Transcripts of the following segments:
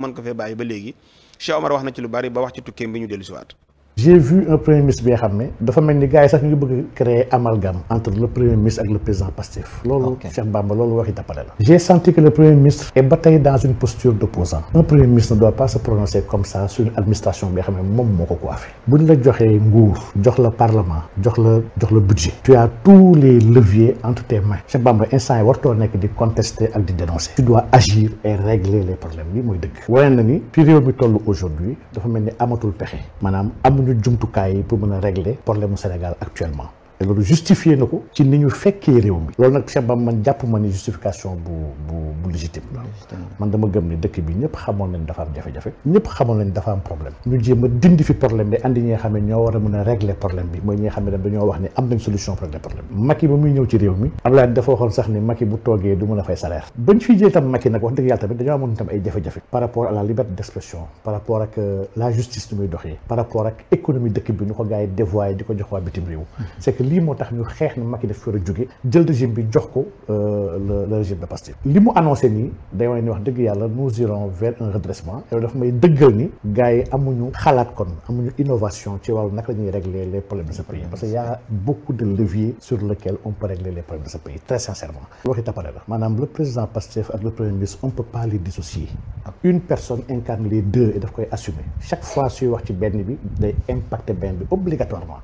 mën ko fee bàyyi ba léegi Cheikh Omar wax na ci lu bari ba wax ci tukkeem bi ñu dellu si waat. j'ai vu un premier ministre bi nga xam ne dafa mel ni gars yi sax ñu ngi bëgg créer amalgame entre le premier ministre ak le président Pastef. loolu Cheikh Bamba loolu waxi tappale la. j'ai senti que le premier ministre est bataillé dans une posture d'opposant. Un premier ministre ne doit pas se prononcer comme ça sur une administration bi nga xam ne moom moo ko coiffé. bu ñu la joxee nguur jox la parlement jox la budget. tu as tous les leviers entre tes mains. Cheikh Bamba instant yi wartoo nekk di contester ak di dénoncer. tu dois agir et régler les problèmes lii mooy dëgg. wane na ni fi réew mi toll aujourd'hui dafa mel ni amatul pexe maanaam ñu jumtukaay yi pour mën a régler problème mu Sénégal actuellement te loolu justifié na ko ci ni ñu fekkee réew mi loolu nag Cheikh Bamba man jàpp ma ni justification bu légitime la man dama gëm ni dëkk bi ñëpp xamoon nañ dafa am jafe-jafe ñëpp xamoon nañ dafa am problème ñu jéem a dindi fi problème bi andi ñi nga xam ne ñoo war a mën a régler problème bi mooy ñi nga xam ne dañoo wax ni am nañ solution pour régler problème Macky ba muy ñëw ci réew mi Abdoulaye dafa waxoon sax ni Macky bu toogee du mën a fay salaire bañ fiy jël tam Macky nag wax dëgg yàlla tamit dañoo amoon tam ay jafe-jafe par rapport à la liberté d'expression par rapport ak la justice ni muy doxee par rapport ak économie dëkk bi ñu ko gars yi dévoyé di ko jox waa bitim réew c'est que lii moo tax ñu xeex na Macky daf fi war a jóge jël régime bi jox ko le régime de Pastef li mu annoncé nii day wane ni wax dëgg yàlla nous irons vers un redressement yow dafa may dëggal ni gars yi amuñu xalaat kon amuñu innovation ci wàllu naka la ñuy régler les problèmes de ce pays parce que y a beaucoup de leviers sur lesquels on peut régler les problèmes de ce pays très sincèrement waxi tapare la maanaam le président Pastef ak le premier ministre on peut pas les dissocier une personne incarne les deux et daf koy assumer chaque fois suy wax ci benn bi day impacter benn bi obligatoirement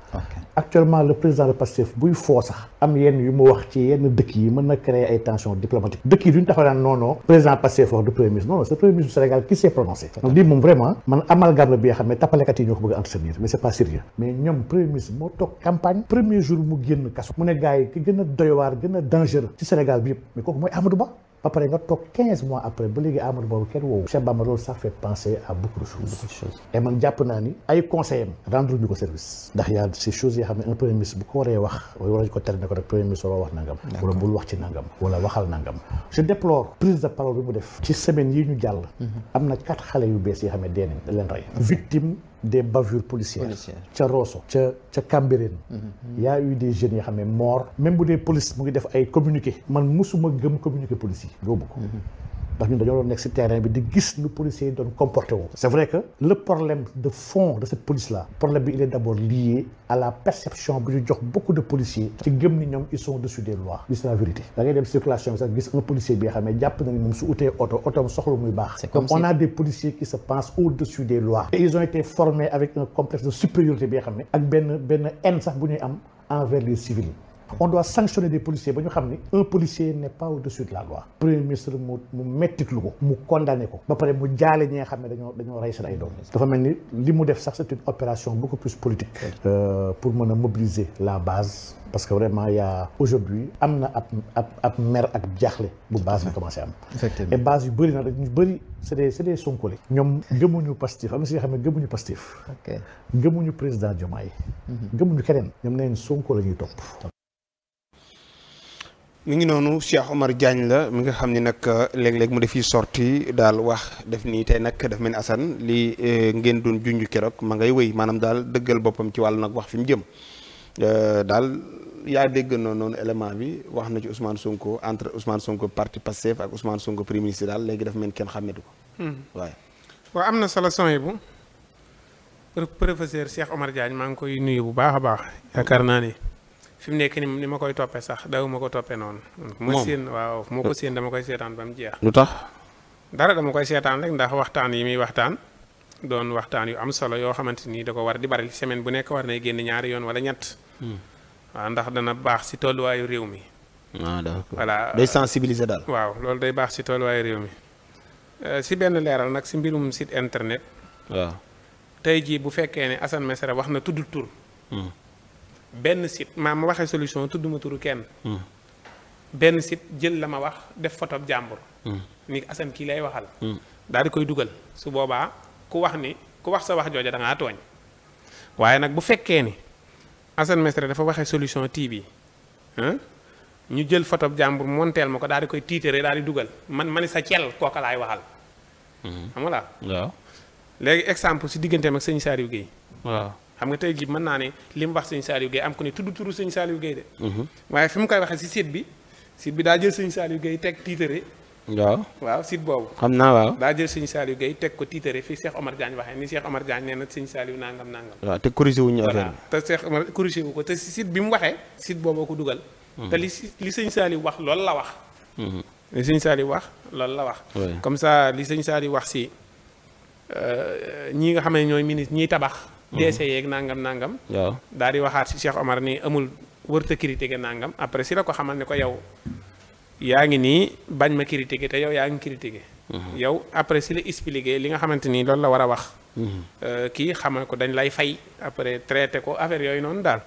actuellement le président de Pastef buy foo sax am yenn yu mu wax ci yenn dëkk yi mën na créer ay tensions diplomatiques dëkk yi duñ taxaw naan non président Pastef wax du premier ministre non c'est le premier ministre du Sénégal qui s'est prononcé donc lii moom vraiment man amalgame la bi nga xam ne tappalekat yi ñoo ko bëgg a entretenir mais c'est pas sérieux mais ñoom premier ministre moo toog campagne premier jour mu génn kaso mu ne gars yi ki gën a doy waar gën a dangereux ci Sénégal bi yëpp mais kooku mooy Amadou Ba ba pare nga toog 15 mois après ba léegi Amadou Ba kenn woowu Cheikh Bamba loolu ça fait penser à beaucoup de choses et man jàpp naa ni ay conseillers rendre ñu ko service ndax y a ces choses yoo xam ne un premier ministre bu ko waree wax wala ñu ko tere ne ko rek premier ministre waroo wax nangam wala bul wax ci nangam wala waxal nangam je déplore prise de parole bi mu def ci semaine yi ñu jàll am na 4 xale yu bees yoo xam ne dee nañ da leen rey victime des bavures policières ca Rosso ca Cambérène y a eu des jeunes yoo xam ne morts même bu dee police mu ngi def ay communiqué man musuma gëm communiqué police yi doobu ko ndax ñun dañoo doon nekk ci terrain bi di gis nu policiers yi doon comporté wu c'est vrai que le problème de fond de cette police là problème bi il est d'abord lié à la perception bi ñu jox beaucoup de policiers ci gëm ni ñoom ils sont au-dessus des lois li c'est la vérité da ngay dem circulation bi sax gis un policier bi nga xam ne jàpp na ni moom su utee otoom soxla muy baax donc on a des policiers qui se pensent au-dessus des lois et ils ont été formés avec un complexe de supériorité bi nga xam ne ak benn haine sax bu ñuy am envers les civils on doit sanctionner des policiers ba ñu xam ni un policier n'est pas au-dessus de la loi premier ministre mu mettitlu ko mu condamné ko ba pare mu jaale ñi nga xam ne dañoo rey seen ay doom dafa mel ni li mu def sax c'est une opération beaucoup plus politique pour mën a mobiliser la base parce que vraiment y a aujourd'hui am na ab mer ak jaaxle bu base bi commencé am et base yu bëri na ñu bëri c'est des Sonkolé ñoom gëmuñu Pastef am na si nga xam ne gëmuñu Pastef gëmuñu président Diomaye gëmuñu keneen ñoom neen Sonko la ñuy topp mi ngi noonu Cheikh Omar Diagne la mi nga xam ni nag léeg-léeg mu defi sorti daal wax def nii tey nag daf mel ni Assane li ngeen doon junj keroog ma ngay wéy maanaam daal dëggal boppam ci wàllu nag wax fi mu jëm daal yaa dégg noonu élément bi wax na ci Ousmane Sonko entre Ousmane Sonko parti Pastef ak Ousmane Sonko premier ministre daal léegi daf mel ni kenn xàmmetu ko. waaye. waaw am na solo son bu professeur Cheikh Omar Diagne maa ngi koy nuyu bu baax a baax yaakaar naa ni. fi mu nekk ni ma koy toppee sax daw ma ko toppee noonu. waaw moo ko séen dama koy seetaan ba mu jeex. lu tax. dara dama koy seetaan rek ndax waxtaan yi muy waxtaan doon waxtaan yu am solo yoo xamante ni da ko war di bari semaine bu nekk war nay génn ñaari yoon wala ñett. waaw ndax dana baax ci tolluwaayu réew mi. d'accord voilà day sensibiliser daal. waaw loolu day baax ci tolluwaayu réew mi. ci benn leeral nag ci mbirum site internet. waaw tey jii bu fekkee ne Assane Mesere wax na tudd tur. benn site ma waxee solution tudduma turu kenn. benn site jël la ma wax def photo jàmbur. ni Assane kii lay waxal. daal di koy dugal su boobaa ku wax sa wax jooja da ngaa tooñ. waaye nag bu fekkee ni Assane Mesere dafa waxee solution TV ñu jël photo jàmbur monteel ma ko daal di koy tiitere daal di dugal man ni sa cel kooka laay waxal. xam nga la. waaw léegi exemple si digganteem ak sëñ Saliou Guèye. waaw. xam nga tey jii mën naa ne li mu wax sëñ Saliou Guèye am ko ne tudd turu sëñ Saliou Guèye de. waaye fi mu koy waxee si site bi daa jël sëñ Saliou Guèye teg tiitare waaw site boobu. xam naa waaw. daa jël sëñ Saliou Gueye teg ko tiitare fii Cheikh Omar Diagne waxee ni Cheikh Omar Diagne nee na sëñ Saliou nangam. waaw te corrigé wuñu affaire bi. te Cheikh Omar corrigé wu ko te site bi mu waxee site booboo ko dugal. te li sëñ Saliou wax loolu la wax. li sëñ Saliou wax loolu la wax. comme ça li sëñ Saliou wax si ñii nga xam ne ñooy ministre ñiy tabax. DC yeeg nangam. waaw daal di waxaat si Cheikh Omar ni amul wërta critiquer nangam après si la ko xamal ne ko yow yaa ngi nii bañ ma critiquer te yow yaa ngi critiquer. yow après si la expliquer li nga xamante ni loolu la war a wax. kii xamal ko dañ lay fay après traité ko affaire yooyu noonu daal.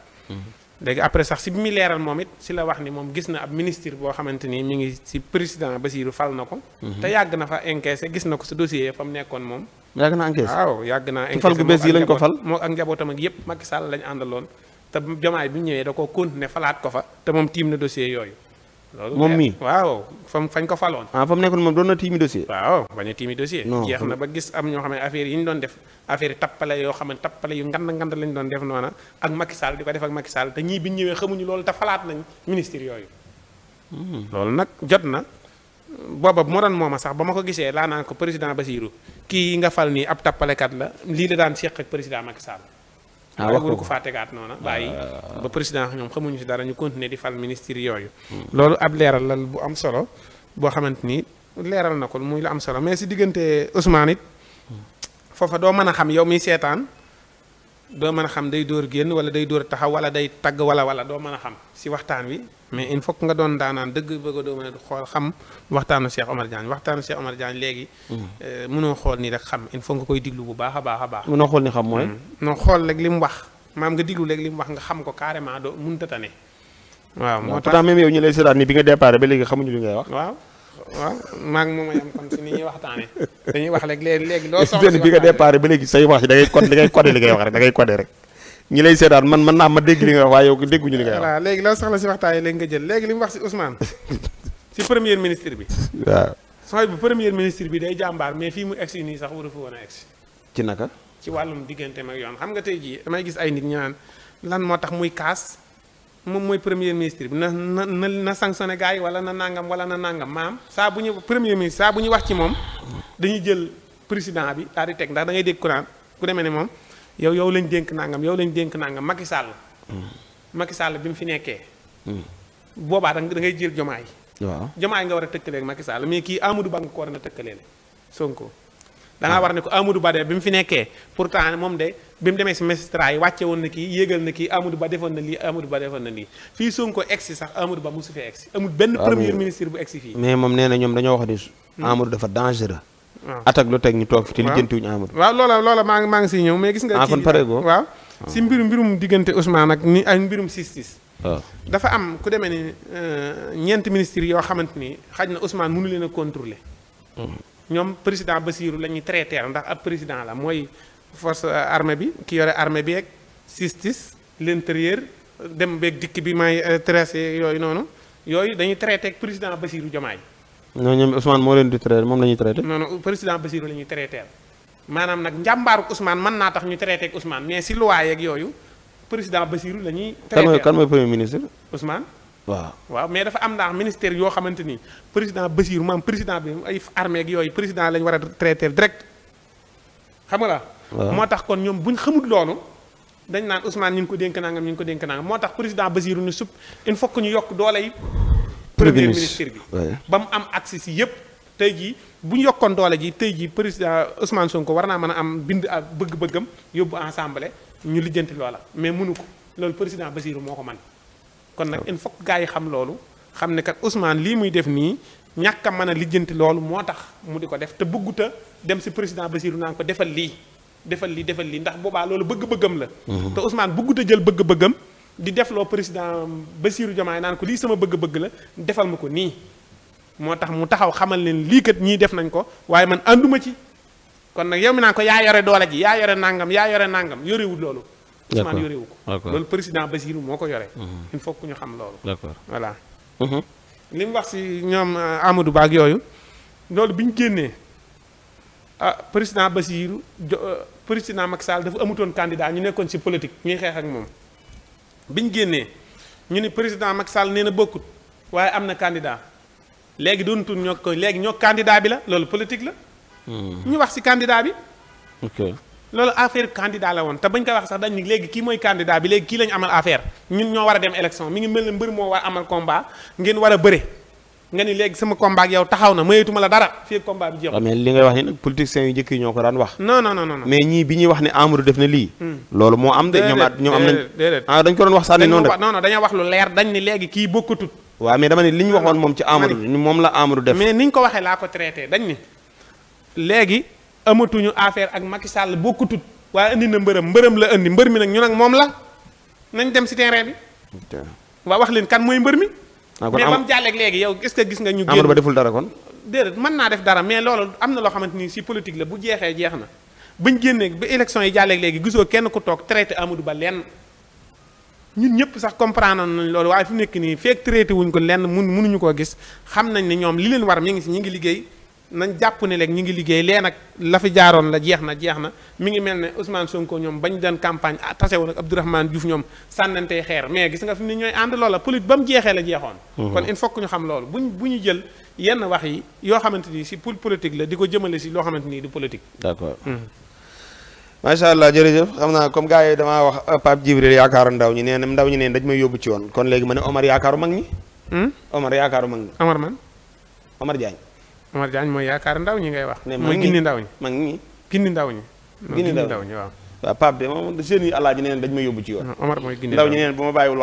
léegi après sax si bi muy leeral moom it si la wax ni moom gis na ab ministre boo xamante ni mi ngi si président Bassirou fal na ko. te yàgg na fa encaissé gis na ko sa dossier fa mu nekkoon moom. yàgg naa encaissé waaw yàgg naa encaissé fal gu bees yi lañ ko fal moo ak njabootam ak yëpp Macky Sall lañ àndaloon te Diomaye bi ñëwee da koo continuer falaat ko fa te moom tiim na dossier yooyu. loolu moom mii waaw fañ ko faloon. fa mu nekkoon moom doon na tiimi dossier. waaw bañ a tiimi dossier. jeex na ba gis am ñoo xam ne affaire yi ñu doon def affaire yi tappale yoo xam ne tappale yu ngand lañ doon def noona ak Macky Sall di ko def ak Macky Sall te ñii bi ñu ñëwee xamuñu loolu te falaat nañ ministre yooyu. loolu nag jot na booba moo doon mooma sax ba ma ko gisee laa naan ko président Bassirou kii nga fal nii ab tappalekat la lii la daan seq ak président Macky Sall. wax ko faa tegaat noona bàyyi ba président ñoom xamuñu si dara ñu continuer di fal ministre yooyu. loolu ab leeral la bu am solo boo xamante ni leeral na ko muy la am solo mais si diggante Ousmane it foofa doo mën a xam yow miy seetaan doo mën a xam day dóor génn wala day dóor taxaw wala day tagg wala doo mën a xam si waxtaan wi mais il faut que nga doon daanaan dëgg bëgg doo mën a xool xam waxtaanu Cheikh Omar Diagne léegi. mënoo xool nii rek xam il faut nga koy diglu bu baax a baax. mënoo xool ni xam mooy. non xool rek li mu wax maam nga diglu rek li mu wax nga xam ko carrément doo mënut a tane. waaw moo tax pourtant même yow ñu lay seetaan ni bi nga déparé ba léegi xamuñu li ngay wax. waaw maa ngi moom yam kon si ni ñuy waxtaanee dañuy wax rek léegi loo soxla si bi nga déparé ba léegi say wax yi da ngay codé li ngay wax rek da ngay codé rek. ñi lay seetaan man mën naa ma dégg li nga wax waaye yow dégguñu li ngay wax. voilà léegi loo soxla si waxtaan yi léegi nga jël léegi li mu wax si Ousmane si premier ministre bi. waaw sooy bu premier ministre bi day jàmbaar mais fii mu egsi nii sax waru fi woon a egsi. ci naka. ci wàllum digganteem ak yoon xam nga tey jii damay gis ay nit ñu naan lan moo tax muy kaas moom mooy premier ministre bi na sanctionné gars yi wala na nangam maam saa bu ñu premier ministre saa bu ñu wax ci moom dañuy jël président bi daal di teg ndax da ngay dégg Quran ku demee ne moom yow lañ dénk nangam Macky Sall. Macky Sall bi mu fi nekkee. boobaa da ngay jël Diomaye. waaw Diomaye nga war a tëkkaleeg Macky Sall mais kii Amadou Ba nga ko war a tëkkaleel Sonko. da ngaa war ne ko Amadou Ba de bi mu fi nekkee pourtant moom de bi mu demee si magistrat yi wàcce woon na kii yéegal na kii Amadou Ba defoon na lii Amadou Ba defoon na lii fii Sonko egsi sax Amadou Ba mosu fee egsi amul benn premier ministre bu egsi fii. mais moom nee na ñoom dañoo wax ni Amadou dafa dangereux. waaw attaque lu teg ñu toog fi te lijjantiwuñu Amadou. waaw loola maa ngi siy ñëw mais gis nga. kon pare goo waaw si mbirum diggante Ousmane ak ni ay mbirum justice. waaw dafa am ku demee ni ñeenti ministres yoo xamante ni xaj na Ousmane mënu leen a contrôler. ñoom président Bassirou la ñuy traité ndax ab président la mooy force armée bi ki yore armée bi ak justice l'intérieur dem beeg dikk bi may tracé yooyu noonu yooyu dañuy traité ak président Bassirou Diomaye. non ñoom Ousmane moo leen di traité moom la ñuy traité. non président Bassirou la ñuy traité maanaam nag njàmbaaru Ousmane mën naa tax ñu traité ak Ousmane mais si loi yeeg yooyu président Bassirou la ñuy. traité kan mooy premier ministre. Ousmane. waaw mais dafa am ndax ministère yoo xamante ni président Bassirou maam président bi ay armée ak yooyu président lañ war a traité direct xam nga la. moo tax kon ñoom buñ xamul loolu dañ naan Ousmane ñu ngi ko dénk nangam moo tax président Bassirou ni sub il faut que ñu yokk doole yi. premier ministre bi ba mu am accès si yëpp. tey jii bu ñu yokkoon doole ji tey jii président Ousmane Sonko war naa mën a am bind ak bëgg-bëggam yóbbu assemblée ñu lijjanti loola mais mënu ko loolu président Bassirou moo ko man kon nag il faut que gars yi xam loolu xam ne kat Ousmane lii muy def nii ñàkk a mën a lijjanti loolu moo tax mu di ko def te bëgguta dem si président Bassirou naan ko defal lii ndax boobaa loolu bëgg-bëggam la. te Ousmane bëgguta jël bëgg-bëggam di def loo président Bassirou Diomaye naan ko lii sama bëgg-bëgg la defal ma ko nii. moo tax mu taxaw xamal leen lii kat ñii def nañ ko waaye man ànduma ci kon nag yow mi naan ko yaa yore doole ji yaa yore nangam yorewul loolu. Ousmane yorewu ko. loolu président Bassirou moo ko yore. il faut que ñu xam loolu. d'accord voilà. li mu wax si ñoom Amadou Ba ak yooyu loolu bi ñu génnee président Bassirou président Macky Sall dafa amutoon candidat ñu nekkoon si politique ñuy xeex ak moom. bi ñu génnee ñu ni président Macky Sall nee na bokkut waaye am na candidat léegi doon tur ñoo ko léegi ñoo candidat bi la loolu politique la. ñu wax ci candidat bi. ok loolu affaire candidat la woon te bañ koy wax sax dañ ni léegi kii mooy candidat bi léegi kii lañu amal affaire ñun ñoo war a dem élection mi ngi mel ne mbër moo war amal combat ngeen war a bëre nga ni léegi sama combat ak yow taxaw na mayetuma la dara fii combat bi jeexul. mais li ngay wax ni nag politiciens yu njëkk yi ñoo ko daan wax. non non non non. mais ñii bi ñuy wax ne Amadou def na lii. loolu moo am de ñoom am nañ. déedéet dañ ko doon wax sànni noonu rek. non non dañoo wax lu leer dañ ni léegi kii bokkutut. waaw mais dama ne li ñu waxoon moom ci Amadou moom la Amadou def. mais niñ ko waxee laa ko traité dañ ni léegi amatuñu affaire ak Macky Sall bokkutut waaye indi na mbërëm la indi mbër mi nag ñu nag moom la nañ dem ci terrain bi. waa wax leen kan mooy mbër mi. mais ba mu jàlleeg léegi yow est-ce que gis nga ñu génn Amadou Ba deful dara kon. déedéet mën naa def dara mais loolu am na loo xamante ni ci politique la bu jeexee jeex na buñ génnee ba élection yi jàlleeg léegi gisoo kenn ku toog traité Amadou Ba lenn ñun ñëpp sax comprendre nañ loolu waaye fi mu nekk nii feek traité wuñ ko lenn mënuñu koo gis xam nañ ne ñoom li leen war mi ngi ci ñi ngi liggéey nañ jàpp ne léegi ñi ngi liggéey lee nag la fi jaaroon la jeex na mi ngi mel ne Ousmane Sonko ñoom bañ doon campagne tase woon ak Abdourahmane Diouf ñoom sànnantey xeer mais gis nga fi mu ne ñooy ànd loola politique ba mu jeexee la jeexoon kon il faut que ñu xam loolu bu ñu jël yenn wax yi yoo xamante ni ci politique la di ko jëmale ci loo xamante ni du politique. d'accord macha allah jërëjëf xam naa comme gars yi damaa wax Pape Djibril yaakaaru ndaw ñi nee na ndaw ñi neen dañ may yóbbu ci woon kon léegi ma ne Omar yaakaaru mag ñi. Omar yaakaaru mag ñi. Omar man. Omar Diagne. Omar Diagne mooy yaakaar ndaw ñi ngay wax. mooy gindi ndaw ñi. mag ñi gindi ndaw ñi. gindi ndaw ñi waaw. waaw Pape de moom jeunes yi alaaji neen dañ may yóbbu ci yoon. Omar mooy gindi ndaw ñi neen bu ma bàyyiwul